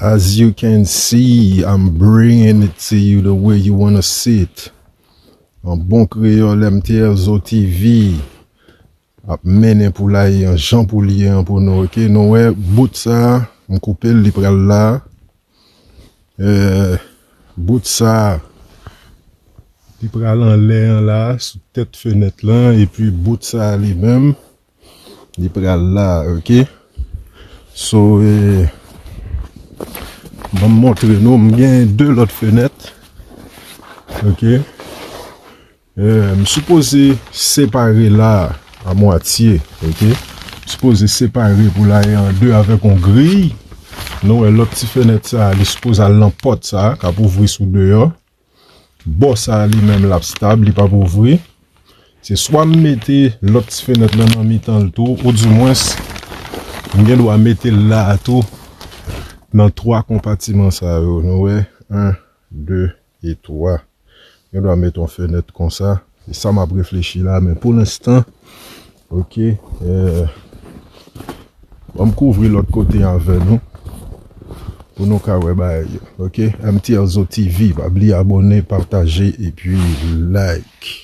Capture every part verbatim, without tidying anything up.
As you can see, I'm bringing it to you the way you wanna see it. An bon kreyòl, M T L Zo T V ap mennen poulaye an jan pou l ye an pou nou, oke? Nou wè bout sa, m koupe l, li pral la. Eh, bout sa, li pral anlè an la, sou tèt fenèt lan, epi bout sa li menm, li pral la, oke? So, eh, ban m montre nou, m gen de lòt fenèt, oke? Eh, m sipoze separe la a mwatye, oke? M sipoze separe poulaye an de avèk yon griy. Nou wè lòt ti fenèt sa, li sipoze al nan pòt sa, k ap ouvri sou deyò. Bò sa li menm l ap stab, li p ap ouvri. Se swa m mete lòt ti fenèt lan nan mitan l tou, oudimwens, m gen dwa mete l la a tou, nan twa konpatiman sa yo. Nou wè, en, de, e twa. Gen dwa met yon fenèt konsa. Se sa m ap reflechi la, men pou lenstan, oke, eh, ban m kouvri lòt kote avè nou, pou nou ka wè bagay yo, oke? M T L Zo T V, pa bliye abòne, pataje, epi like.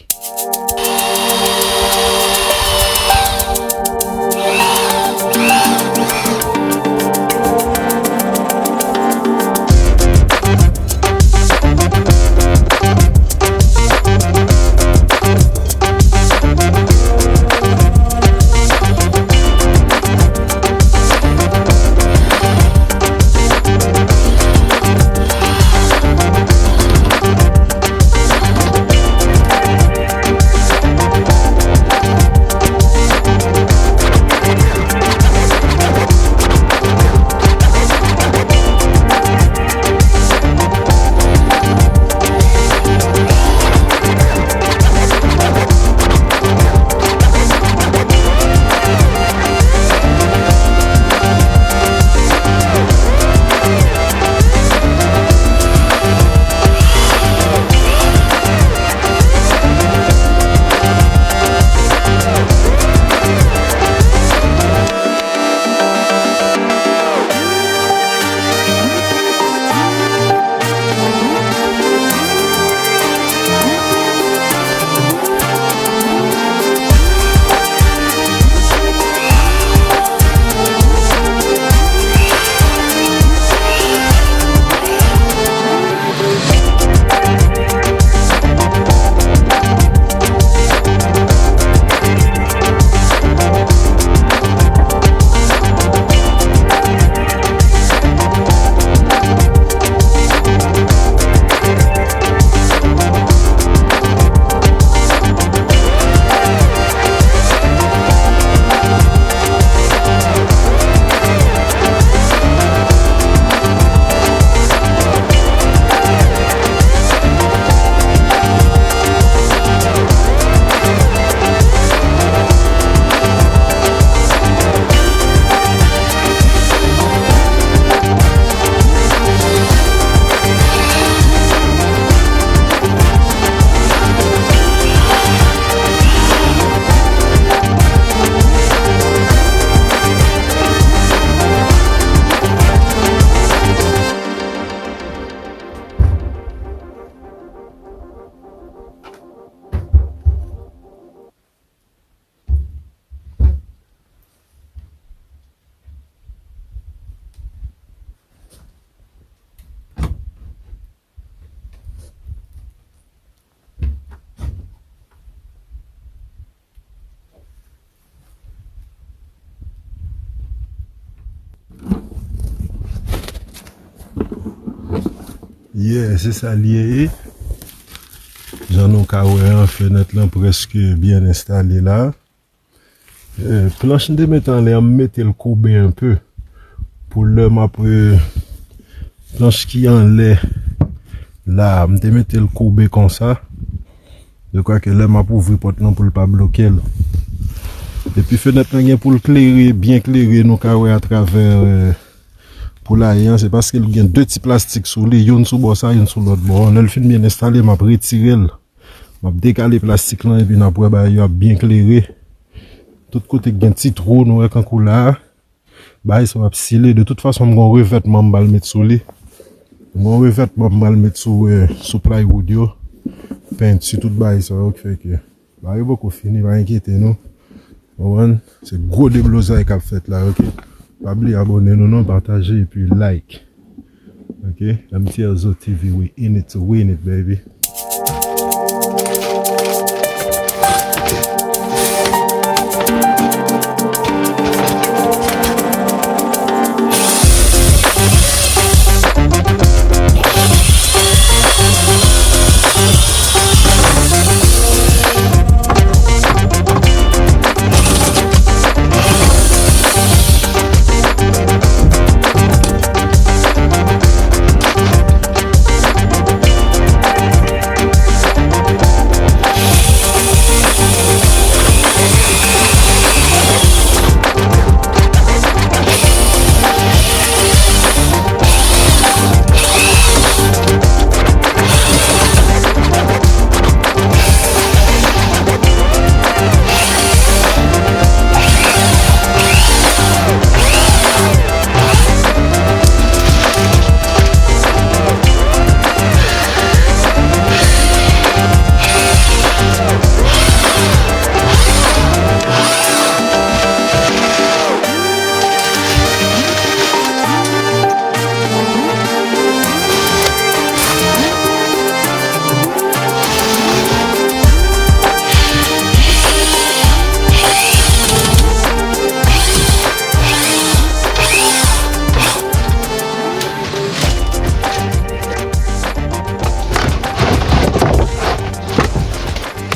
Yeah, se sa l ye. Jan nou ka wè an, fenèt lan prèske byen enstale la. Eh, planch m te mete anlè an, m mete l koube enpe. Pou lè m ap, eh, planch ki anlè la, m te mete l koube konsa. Dekwa ke lè m ap ouvri pòt lan pou l pa bloke l. Epi fenèt lan gen pou l klere, byen klere, nou ka wè atravè, eh, poulaye an. Se paske l gen de ti plastik sou li, youn sou bò sa, youn sou lòt bò an. Lè l fin byen enstale, m ap retire l. M ap dekale plastik lan epi n ap wè bagay yo ap byen klere. Tout kote k gen ti twou, nou wè kankou la a. Bagay sa w ap sile. De tout fason, m gon revètman m pral met sou li. M gon revètman m pral met sou, eh, sou plywood yo. Penti, tout bagay sa yo ki fè ke bagay yo poko fini, pa enkyete nou. Konprann? Se gwo deblozay k ap fèt la, oke? Pa bliye abòne nou non, pataje epi like. Oke? M T L Zo T V, we in it to win it, baby.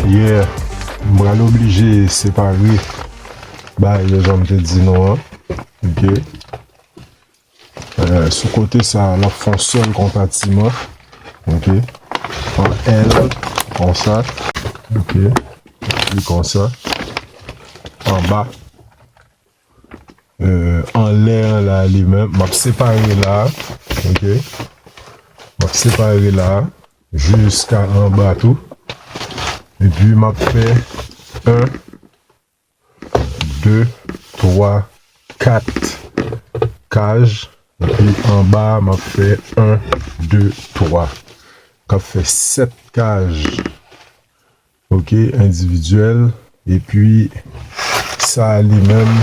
Yeah, m pral oblije separe bagay yo jan m te di nou an. Ok. Eh, sou kote sa a, n ap fè yon sèl konpatiman. Ok. An L, konsa. Ok. Epi konsa. Anba. Eh, anlè an la, li menm, m ap separe la. Ok. M ap separe la. Jiska anba tou. Epi m ap fè en, de, twa, kat kaj. Epi anba a, m ap fè en, de, twa. K ap fè sèt kaj. Ok, endividyèl. Epi sa a li menm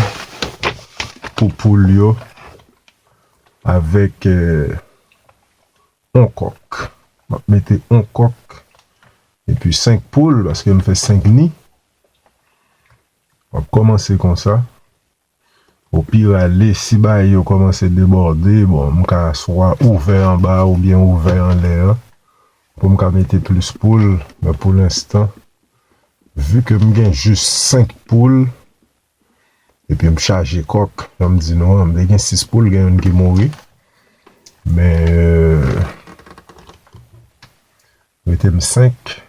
pou poul yo avèk, eh, yon kòk. M ap mete yon kòk epi senk poul, paske m fè senk ni. M ap kòmanse konsa. Opirale, si bagay yo kòmanse debòde, bon, m ka swa ouvè anba a oubyen ouvè anlè a pou m ka mete plis poul. Men pou lenstan, vi ke m gen jis senk poul, epi m chaje kòk, jan m di nou an, m te gen sis poul, gen youn ki mouri. Men, euh, rete m senk.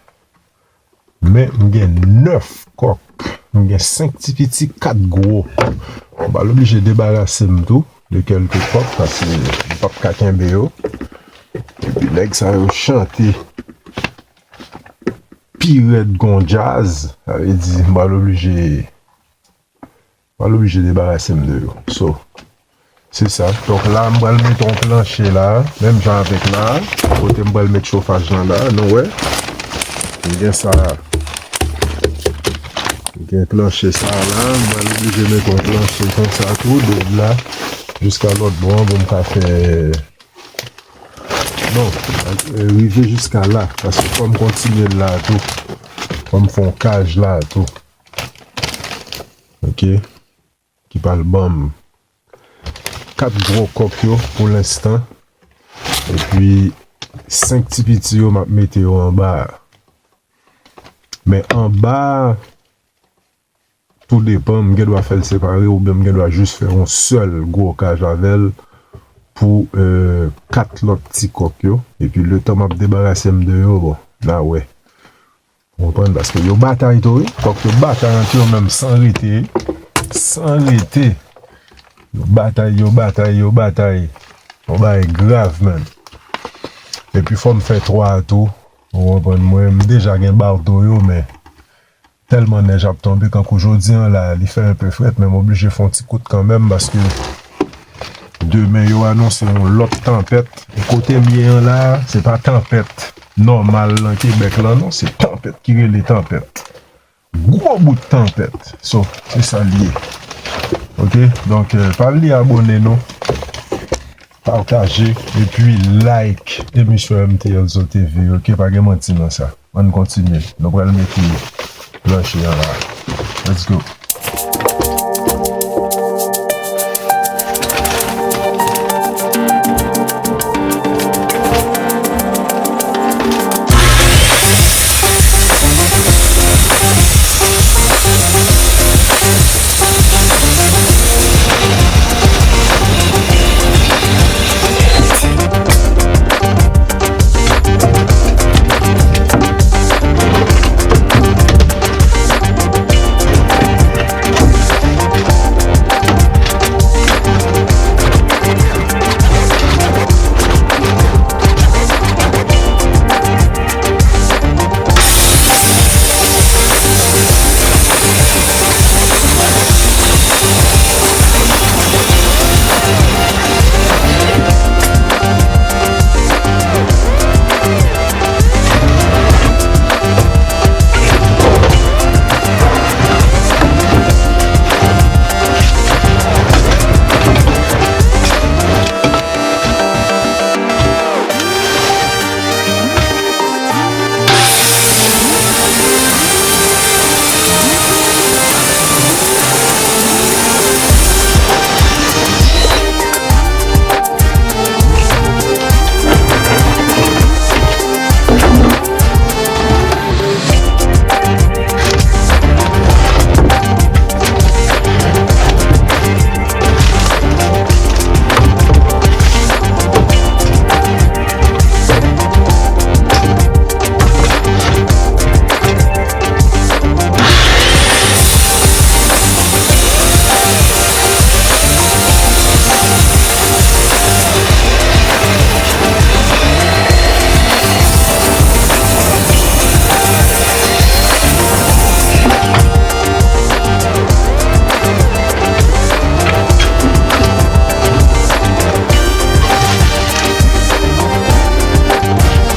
Men, m gen nèf kòk. M gen senk ti piti, kat gwo. M pral oblije debarase m tou de kèlke kòk, paske m p ap ka kenbe yo. Epi nèg sa yo chante pi rèd gon djaz, sa vle di, m pral oblije, m pral oblije debarase m de yo. So, se sa. Donk la, m pral mete yon planche la, menm jan avèk la, kote m pral mete chofaj lan la, nou wè. M gen sa, m gen planche sa la, m pral oblije mete yon planche konsa tou, de la, jiska lòt bò an, pou m ka fè, bon, rive jiska la, paske fò m kontinye la tou, fò m fè yon kaj la tou. Ok. Ki pral ban m kat gwo kòk yo pou lenstan. Epi senk ti piti yo, m ap mete yo anba a. Men anba a, tou depan, m gen dwa fè l separe oubyen m gen dwa jis fè yon sèl gwo kaj avè l pou, euh, kat lòt ti kòk yo. Epi letan m ap debarase m de yo, bon, n a wè. Ou konprann? Paske yo batay tou, wi. Kòk yo batay ant yo menm san rete, san rete. Yo batay, yo batay, yo batay. Yon bagay grav, menm. Epi fò m fè twa a tou. Ou konprann? Mwen, m deja gen bawto yo, men tèlman nèj ap tonbe, kankou jodi an la, li fè enpe frèt, men m oblije fè yon ti kout kanmenm, paske Demen, yo anonse yon lòt tanpèt. E kote m ye an la, se pa tanpèt nòmal nan Kebèk lan, non. Se tanpèt ki rele tanpèt. Gwo bout tanpèt. So, se sa l ye. Oke? Donk, eh, pa bliye abòne nou. Pataje, epi like emisyon M T L Zo T V, oke? Pa gen manti nan sa. Ann kontinye. Nou pral mete planche an la. Let's go.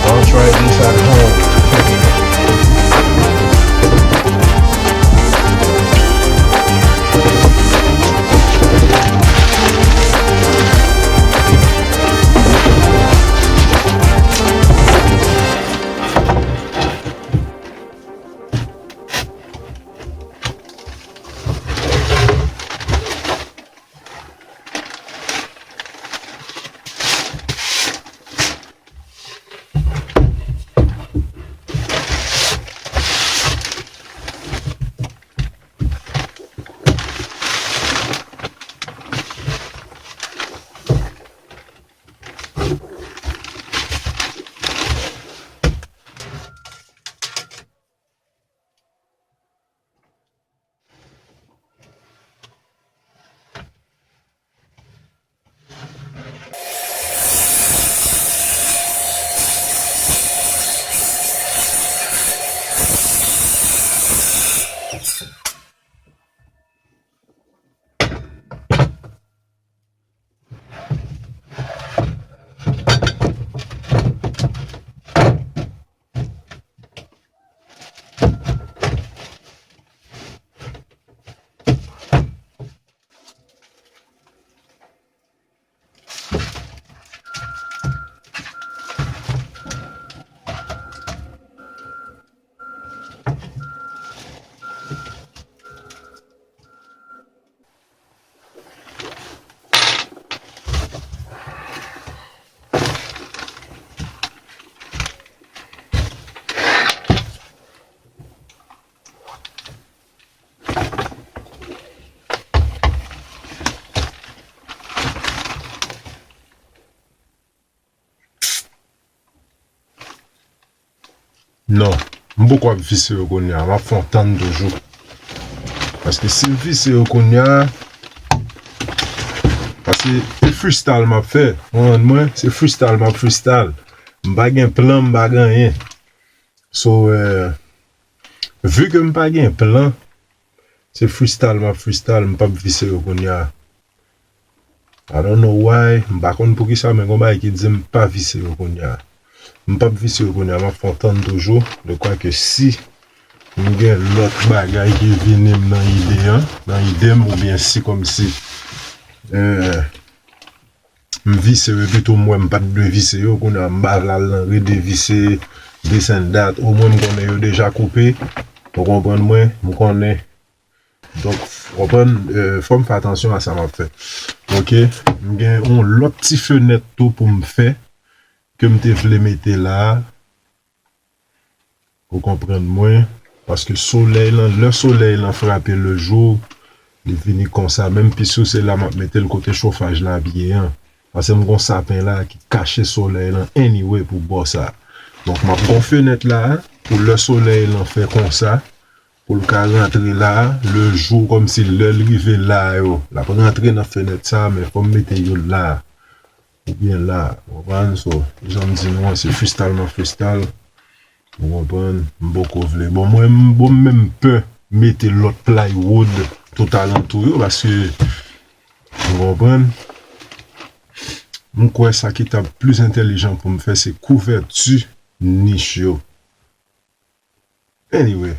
Don't try this at home. Non, m poko ap vise yo kounye a, m ap fè yon tann toujou. Paske si m vise yo kounye a, paske se freestyle m ap fè, ou konprann mwen? Se freestyle m ap freestyle. M pa gen plan, m pa gen anyen. So, eh, vu ke m pa gen plan, se freestyle m ap freestyle, m p ap vise yo kounye a. I don't know why, m pa konn poukisa, men gon bagay ki di m pa vise yo kounye a. M p ap vise yo kounye a, m ap fè yon tann toujou. De kwa ke si m gen lòt bagay ki vini m nan ide an, nan ide m, oubyen si kòmsi, eh, m vise yo, epi tou m wè m pa t dwe vise yo, kounye a m ba l al nan redevise, this and that, omwen m konnen yo deja koupe, ou konprann mwen, m konnen. Donk, w konprann, eh, fò m fè atansyon a sa m ap fè. Oke, m gen yon lòt ti fenèt tou pou m fè, ke m te vle mete la a. Ou konprann mwen? Paske solèy lan, lè solèy lan frape lejou, li vini konsa. Menm pis yo, se la m ap mete l kote chofaj la ap ye an. Paske m gon sapen la ki kache solèy lan anyway pou bò sa. Donk, m ap gon fenèt la pou lè solèy lan fè konsa, pou l ka rantre la, lejou kòmsi lè l rive la yo, l ap rantre nan fenèt sa, men fò m mete yo la. Oubyen la, w konprann? So, jan m di nou an, se freestyle nan freestyle. Ou konprann? M poko vle. Bon, mwen, m, bon, m menm pè mete lòt plywood tout alantou yo, paske, ou konprann? M kwè sa ki t ap plis entèlijan pou m fè, se kouvèti nich yo. Anyway.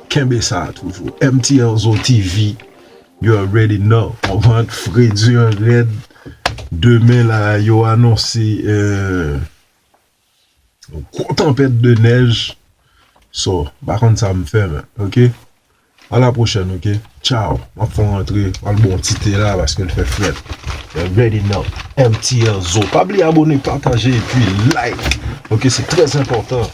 Kenbe sa toujou. M T L Zo T V, you already know. Konprann, fredi an rèd. Demen la, yo anonse, euh, yon gwo tanpèt de nèj. So, m pa konn sa m fè, men, ok? A la pwochèn, ok? Tchao. M ap fè yon rantre, m al bon ti te la, paske l fè frèt. You already know. M T L Zo. Pa bliye abone, pataje, epi like. Ok, se trè enpòtan.